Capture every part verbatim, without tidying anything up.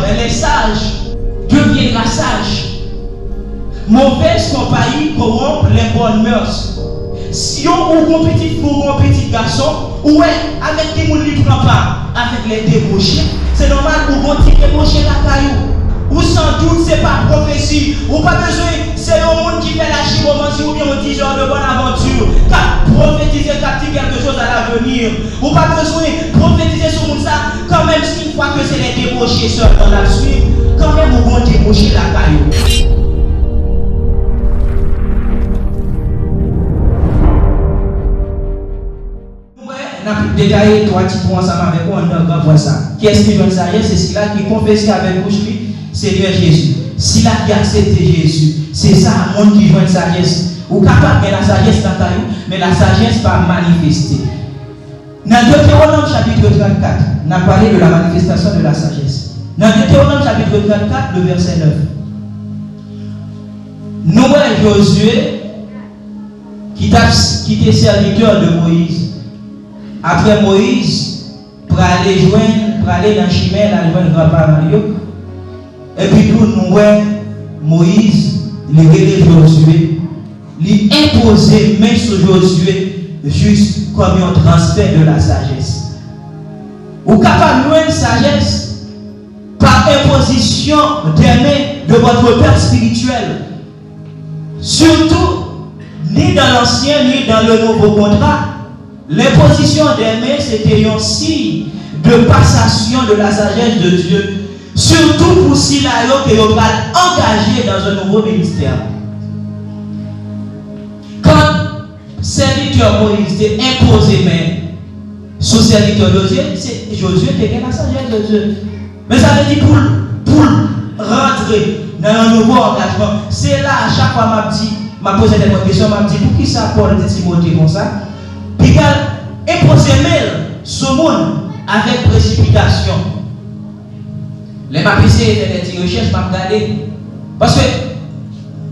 Mais les sages deviendra sage. Mauvaise compagnie corrompt les bonnes mœurs. Si yon ou gon pitit fi, ou gon pitit gason, ou wè avèk ki moun li pran pa, avèk les debauchés. Se nòmal ou gon ti debauché lakay ou. Ou san dout se pa pwofesi. Ou pa bezwen se yon moun ki fè lachiromansi oubyen yon diseur de bonne aventure k ap pwofetize, k ap di quelque chose à l'avenir. Ou pa bezwen pwofetize sou moun sa, kanmenm si yon fwa ke se les debauchés sèlman n ap swiv, kanmenm ou gon debauché lakay ou. Nou wè, n ap detaye twa ti pwen ansanm avèk ou anndan gran pwen sa. Kiyès ki jwenn sajès? Se sila ki konfese avèk bouch li Senyè Jezi. Sila ki aksepte Jezi. Se sa, moun ki jwenn sajès. Ou kapab gen lasajès lakay ou, men lasajès pa manifeste. Nan Deutéronome chapitre trente-quatre, n ap pale de la manifestation de la sagesse. Nan Deutéronome chapitre trente-quatre, le verset neuf. Nou wè Josué, ki t ap, ki te sèvitè de Moïse. Apre Moïse prale jwenn, prale nan chimen l al jwenn granparan l yo. Epi tou nou wè Moyiz, li rele Jozye, li enpoze men sou Jozye jis kòm yon transfè de la sajès. Ou kapab jwenn sajès pa enpozisyon dè men de vòt pè espirityèl. Surtout, ni dans l'Ancien, ni dans le Nouveau Contrat, l'inposition des mains, se te yon siy de passation de la sagesse de Dieu, surtout pou sila yo ke yo pral angaje dans un nouveau ministère. Kan sèvitè Moyiz te enpoze men sou sèvitè Jozye, se Jozye te gen lasajès de Dye. Men sa vle di pou l, pou l rantre nan yon nouvo angajman. Se la a chak fwa m ap di, m ap poze tèt mwen kesyon, m ap di, poukisa Pòl di Timote konsa? Piga l enpoze men l sou moun avèk presipitasyon. Lè m ap eseye fè de ti rechèch, m ap gade. Paske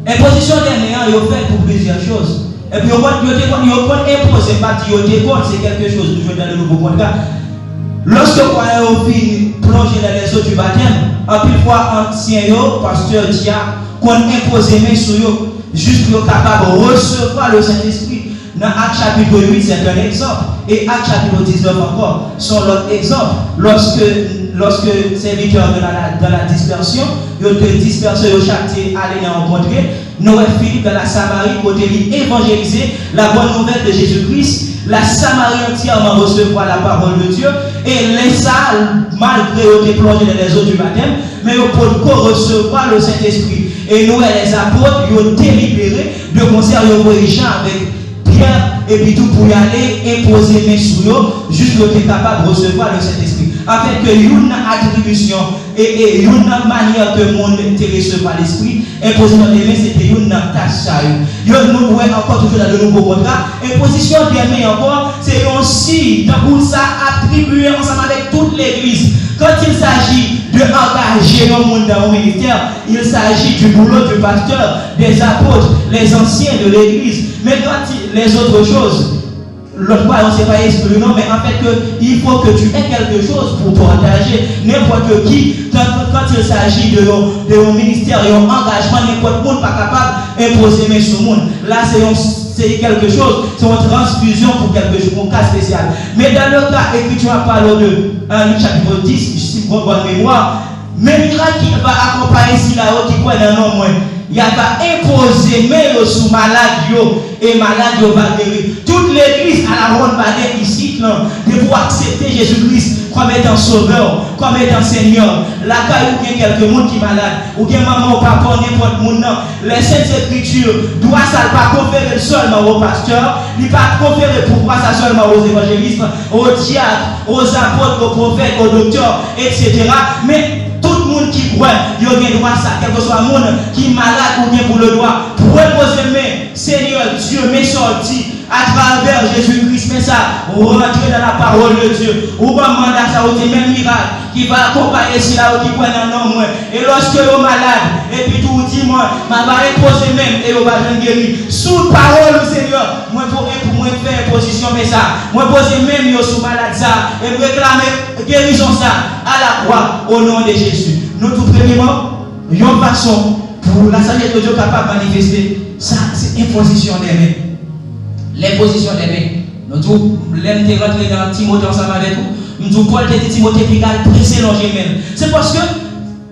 enpozisyon dè men an, yo fè l pou plizyè choz. Epi yo konn, yo te konn, yo konn enpoze, m pa di yo te konn, se kèlke choz nou jwenn nan le nouvo kontra. Lòske kwayan yo fin plonje dans les eaux du baptême, anpil fwa ansyen yo, pastè, dyak, konn enpoze men sou yo, jis pou yo kapab resevwa le Sentespri. Nan Ak chapit uit, se yon egzanp. E Ak chapit diznèf ankò, se yon lòt egzanp. Lòske, lòske sèvitè de la, dans la dispersion, yo te dispèse, yo chak te ale nan yon kontre. Nou wè Filip dans la Samarie, kote li evanjelize la bonne nouvelle de Jésus-Christ. La Samarie entièrement recevoir la parole de Dieu. E lè sa, malgre yo te plonje dans les eaux du baptême, men yo potko resevwa le Sentespri. E nou wè lèzapot, yo delibere, de konsè yo voye Jan avèk Pyè, epi tou pou y ale enpoze men sou yo, jis pou yo te kapab resevwa le Sentespri. Afenke youn nan atribisyon e, e youn nan manyè ke moun te resevwa Lespri, enpozisyon de men se te youn nan tach sa yo. Yo, nou wè ankò toujou nan le nouvo kontra, enpozisyon de men ankò, se yon siy, tankou sa atribiye ansanm avèk tout legliz. Quand il s'agit de angaje yon moun dans un ministère, il s'agit du boulot du pasteur, des apôtres, les anciens de l'église. Mais quand il, les autres choses, lòt kwayan se pa eskli non, men anfèt ke il faut que tu aies quelque chose pour partager. Nenpòt ki, quand, quand il s'agit de yon, de yon ministè, yon angajman, nenpòt moun pa kapab enpoze men sou moun. La se yon, se kèlke choz, se yon transfizyon pou kèlke choz, pou yon ka espesyal. Men dans le cas, Écriture a parlé de, en Luc chapitre dix, si m gen bòn memwa, men mirak ki va akonpaye sila yo ki kwè nan non mwen. Y a va enpoze men yo sou malad yo, e malad yo va geri. Tout legliz a la ronn pa gen isit lan, depi w aksepte Jezi Kris kòm etan sovè w, kòm etan Senyè w. Lakay ou gen kèlke moun ki malad, ou gen manman w, papa w, nenpòt moun nan. Les Saintes Écritures, dwa sa l pa konfere l sèlman o pastè, li pa konfere pouvwa sa sèlman o evanjelis, o dyak, o apot, o pwofèt, o doktè, et cetera. Men tout moun ki kwè, yo gen dwa sa, kèlkeswa moun ki malad, ou gen pou le dwa pou enpoze men, Senyè Dye, men sa w di, atravè Jezi Kris, men sa, rantre dans la parole de Dieu. Ou ban m manda sa, ou di, men mirak ki va akonpaye sila yo ki kwè nan non mwen. E lòske yo malad, epi tou ou di mwen, m a va enpoze men m e yo va jwenn geri. Sou pawòl ou, Senyè, mwen pou, pou mwen fè enpozisyon men sa. Mwen poze men m yo sou malad sa, e m reklame gerizon sa, à la croix, au nom de Jésus. Nou tou, premyèman, yon fason pou lasajès de Dye kapab manifeste, sa se enpozisyon de men. Lenpozisyon de men. Nou tou, lè m te rantre nan Timote ansanm avèk ou, m di w Pòl te di Timote pou l al prese lonje men l. Se paske,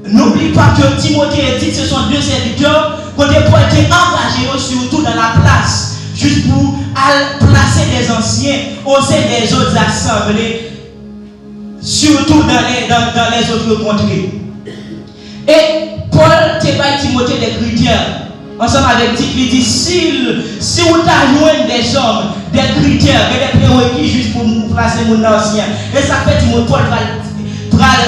n'oublie pas que Timothée et Tite, ce sont deux serviteurs, kote Pòl te angaje yo, surtout dans la place, jis pou al plase des anciens au sein des autres assemblées, surtout dans les, dans, dans les autres contrées. E Pòl te bay Timote de kritè, ansanm avèk Tit, li di, si, si w ta jwenn dèzòm, de kritè, gen de prereki jis pou nou plase moun nan ansyen. E sa k fè Timote, Pòl pral, pral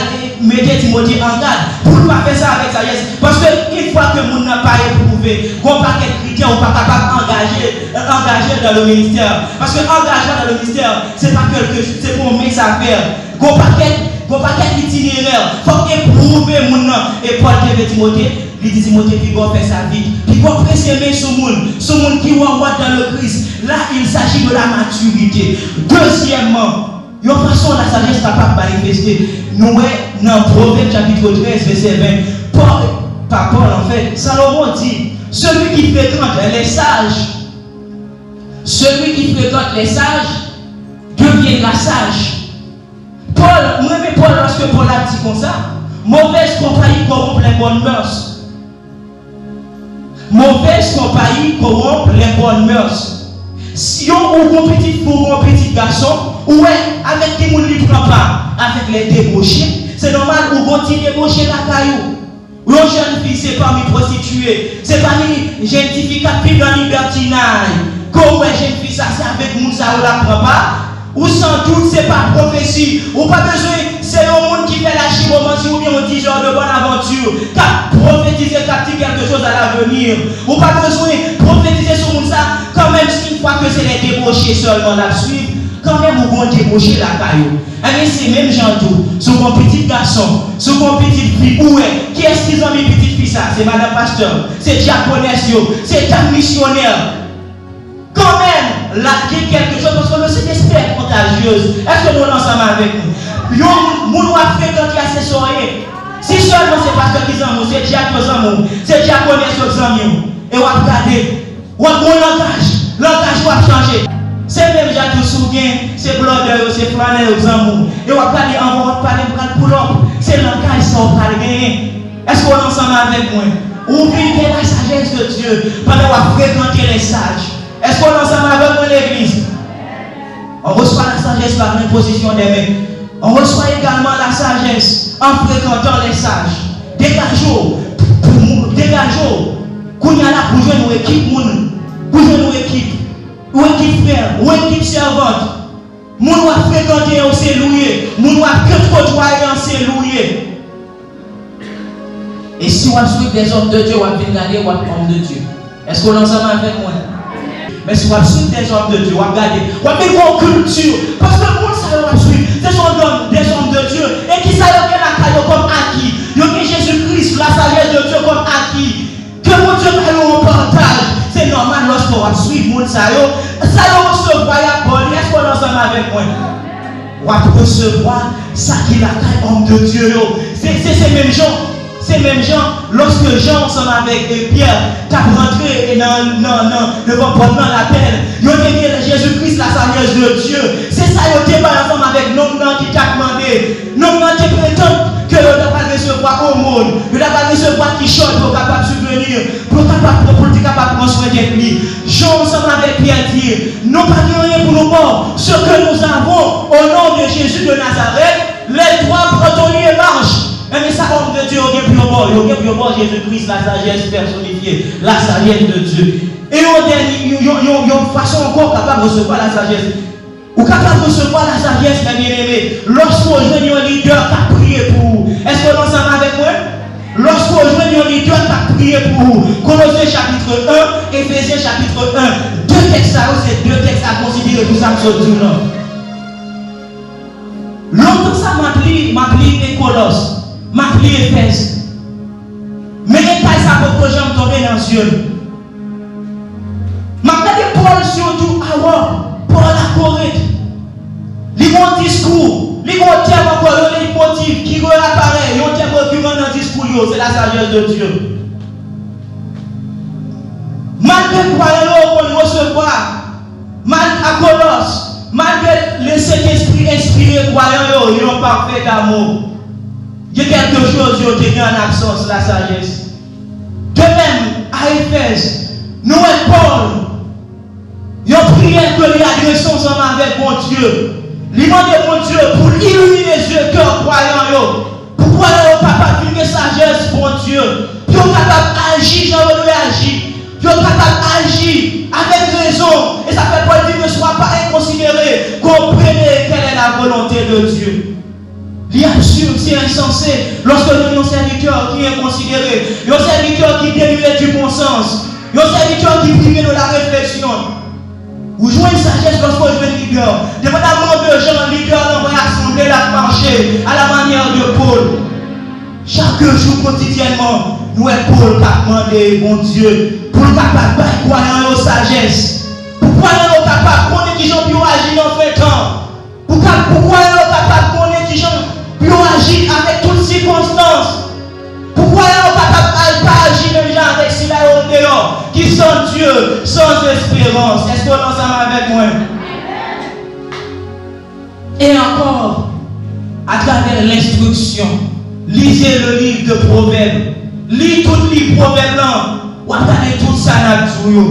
mete Timote an gad pou l pa fè sa avèk sajès. Paske yon fwa ke moun nan pa epwouve, gon pakèt kritè ou pa kapab angaje, angaje l dans le ministère. Paske angajman dans le ministère, se pa kèlke, se pa yon mens a fè. Gon pakèt, gon pakèt itinerè. Fòk epwouve moun nan. E Pòl te vle Timote, li di Timote, piga w fè sa vit. Piga w prese men sou moun. Sou moun ki wè w dans le Christ. Là, il s'agit de la maturité. Dezyèmman, yon fason lasajès kapab manifeste. Nou wè nan Pwovèb chapit trèz, vèsè ven. Pòl, pa Pòl, anfèt, Salomon di, celui qui fréquente les sages, celui qui fréquente les sages deviendra sage. Pòl, m renmen Pòl lòske Pòl ap di konsa, mauvaise compagnie corrompt les bonnes mœurs. Mauvaise compagnie corrompt les bonnes mœurs. Si yon, ou gon pitit fi, ou gon pitit gason, ou wè avèk ki moun li pran pa, avèk les débauchés. Se nòmal, ou gon ti deboche lakay ou. Yon jèn fi, se pami pwostitiye, se pami jèn tifi k ap viv nan libètinay. Ke w wè jèn fi sa, se avèk moun sa yo l ap pran pa. Ou san dout, se pa pwofesi. Ou pa bezwen, se yon moun ki fè lachibomansi oubyen yon diseur de bonne aventure, k ap pwofetize, k ap di quelque chose à l'avenir. Ou pa bezwen pwofetize sou moun sa, kanmenm si yon fwa ke se les débauchés sèlman l ap swiv, kanmenm ou gon deboche lakay ou. Ebyen, se menm jan tou, si w gon pitit gason, si w gon pitit fi, ou wè, kiyès ki zanmi pitit fi sa? Se madanm pastè, se dyakonès yo, se dam misyonè. Kanmenm, l ap gen kèlke chòz, paske le Sentespri est contagieuse. Èske nou la ansanm avèk mwen? Yon moun, moun w ap frekante a, se sa w ye. Si sèlman se pastè ki zanmi w, se dyak yo zanmi w, se dyakonès yo zanmi w, e w ap gade, w ap gon langaj, langaj ou ap chanje. Se menm jan tou si w gen, se blòdè yo, se flannè yo zanmi w, e w ap gade anvan w ap pale, m pral pull up. Se langaj sa w pral genyen. Èske w ansanm avèk mwen? Ou vin gen la sagesse de Dieu pandan w ap frekante les sages. Èske w ansanm avèk mwen, legliz? On reçoit la sagesse par l'imposition des mains. On reçoit également la sagesse en fréquentant les sages. Degaje w, pou, pou, degaje w. Kounye a la pou jwenn yon ekip moun, pou jwenn yon ekip, yon ekip frè, yon ekip sèvant. Moun w ap frekante yo se l ou ye. Moun w ap kotwaye an se l ou ye. E si w ap swiv des hommes de Dieu, w ap vin gade, w ap homme de Dieu. Èske w la ansanm avèk mwen? Men si w ap swiv des hommes de Dieu, w ap gade, w ap vin gen yon kilti. Paske moun sa yo w ap swiv, se son dòm, des hommes de Dieu. E kisa yo gen lakay yo kòm aki? Yo gen Jezi Kris, la sagesse de Dieu kòm aki. Ke Bondye ba yo yon pataj. Se nòmal lòske w ap swiv moun sa yo. Sa yo resevwa, y ap ba w li. Èske w la ansanm avèk mwen? W ap resevwa sa ki lakay homme de Dieu yo. Se, se, se menm jan. Se menm jan, lòske Jan ansanm avèk, e, Pyè t ap rantre, e, nan, nan, nan, devan pòt lan, lapèl, yo te gen Jezi Kris, la sagesse de Dieu. Se sa yo te bay ansanm avèk nonm nan ki t ap mande. Nonm nan te pretann ke yo ta pral resevwa omòn, yo ta pral resevwa kichòy pou yo kapab sibveni, pou yo kapab pran, pou l te kapab pran swen tèt li. Jan ansanm avèk Pyè di, nou pa gen anyen pou nou ba w. Ce que nous avons, au nom de Jésus de Nazareth, lève-toi, prends ton lit et marche. Ebyen, sa homme de Dieu yo gen pou yo ba w, yo gen pou yo ba w Jezi Kris, la sagesse personnifiée, la sagesse de Dieu. E yon dènye, yon, yon, yon, yon fason ankò w kapab resevwa la sagesse. Ou kapab resevwa la sagesse, mes bien-aimés, lòske w jwenn yon lidè k ap priye pou ou. Èske w ansanm avèk mwen? Lòske w jwenn yon lidè k ap priye pou ou. Kolosyen chapit en, Efezyen chapit en. De tèks sa yo, se de tèks a konsidere pou sa m sot di w lan. Lontan sa m ap li, m ap li Kolòs, m ap li Efèz. Men etay sa poko janm tonbe nan zye m. M ap gade Pòl sitou, awa, Pòl a Korent. Li gon diskou, li gon tèm ankò, yon leytmotiv ki reaparèt, yon tèm rekiran nan diskou. C'est la sagesse de Dieu. Malgre kwayan yo konn resevwa, mal-, akolos, malgre Lesentespri enspire kwayan yo, ils n'ont pas fait d'amour. Il y a quelque chose yo te gen an absans la sagesse. De même, à Éphèse, nou wè Pòl, yon priyè ke li adrese ansanm avèk Bondye. Li mande Bondye pou l ilimine zye kè kwayan yo, pou kwayan yo kapab vin gen sajès Bondye, pou yo kapab aji jan yo dwe aji, pou yo kapab aji avèk rezon. E sa fè Pòl di, ne sois pas inconsidéré, comprenez quelle est la volonté de Dieu. Li absird, se ensanse, lòske nou yon sèvitè ki enkonsidere, yon sèvitè ki denire di bon sans, yon sèvitè ki prive de la réflexion. Ou jwenn sajès lòske w jwenn lidè. Depandaman de jan lidè an anvè asanble l ap mache, à la manière de Paul. Chak jou kotidyènman, nou wè Pòl k ap mande Bondye pou l kapab bay kwayan yo sajès. Pou kwayan yo kapab konnen kijan pou yo aji nan fen tan. Pou ka-, pou kwayan yo kapab konnen kijan pou yo aji avèk tout sikonstans. Pou kwayan yo kapab al pa aji menm jan avèk sila yo andeyò, ki san Dye, san esperans. Èske w ansanm avèk mwen? E ankò, atravè lenstriksyon, lisez le livre de Proverbes. Li tout liv Pwovèb lan, w ap gade tout sa n ap di w yo.